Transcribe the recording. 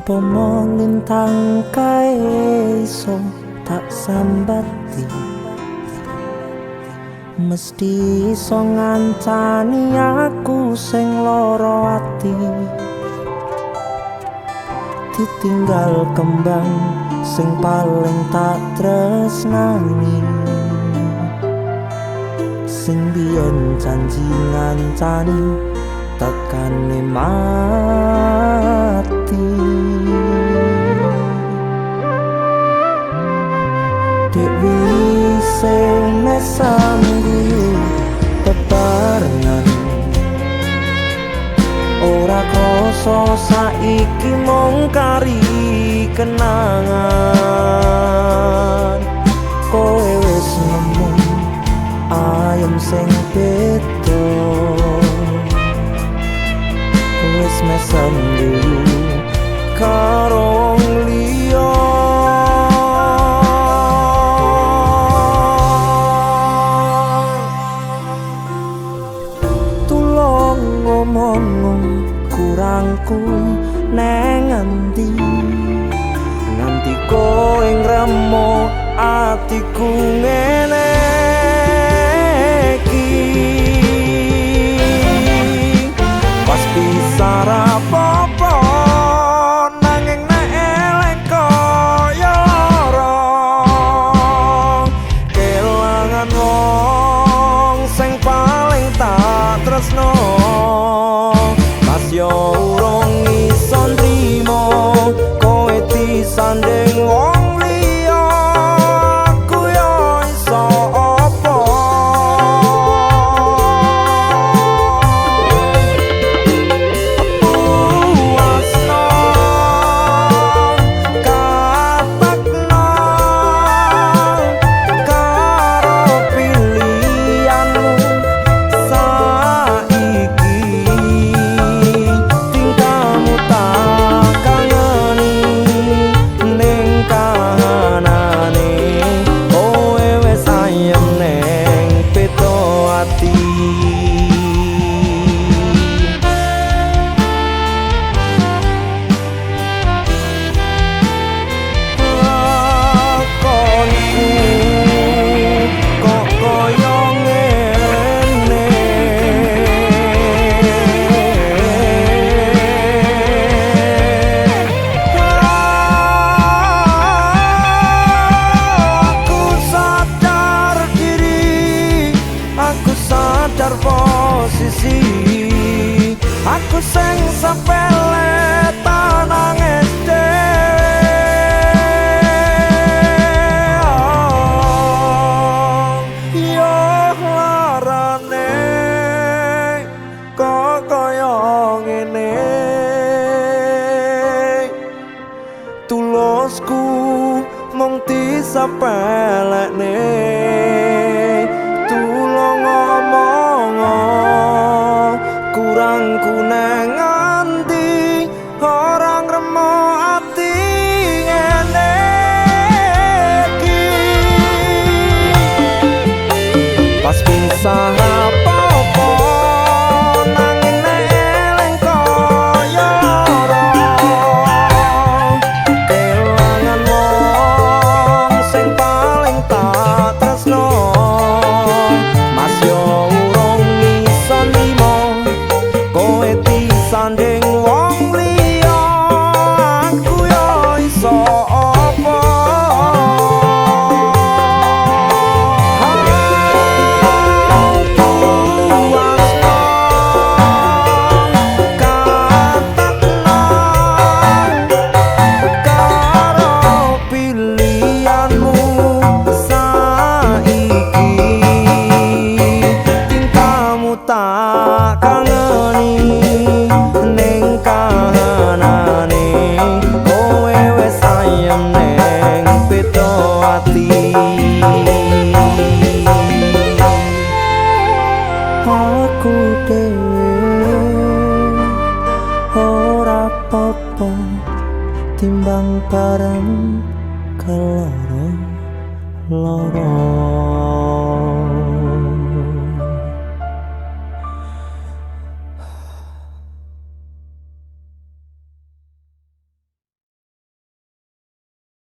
Umpama lintang kae iso tak sambati, mesti iso ngancani aku sing lara ati. Ditinggal kembang sing paling tak tresnani, sing biyen janji ngancani tekane mati. Dek wingi sing mesam guyu bebarengan, ora kroso saiki mung kari kenangan. Kowe wis nemu ayem sing beda, wis mesem guyu karo wong liya. Tulung ngomong kurangku neng ngendi, nganti kowe ngremo atiku ngene iki. Pas pisah rapopo nanging nek eleng kaya lara, kelangan wong sing paling tak tresno. Mas yo urung iso nrimo kowe disanding wong liya, aku yo iso apa. Puasno katakno karo pilihanmu saiki, tingkahmu tak kangeni ning kahanane, kowe wis ayem ning beda ati. Lakonku kok koyo ngene, aku sadar diri, aku sadar posisi, aku sing sepele tak nangis dhewe. Yo larane kok koyo ngene, tulusku mung disepelekne. Tulung ngomong kurangku neng ngendi, ora ngremo ati ngene iki. Pas pisah rapopo nanging nek eling kaya lara, kelangan wong sing paling tak tresno. Mas yo urung iso nrimo kowe disanding wong liya, aku yo iso apa. Puasno katakno karo pilihanmu saiki, tingkahmu tak kangeni ning kahanane, kowe wis ayem ning beda ati. Aku dhewe ora apa-apa timbang bareng keloro loro.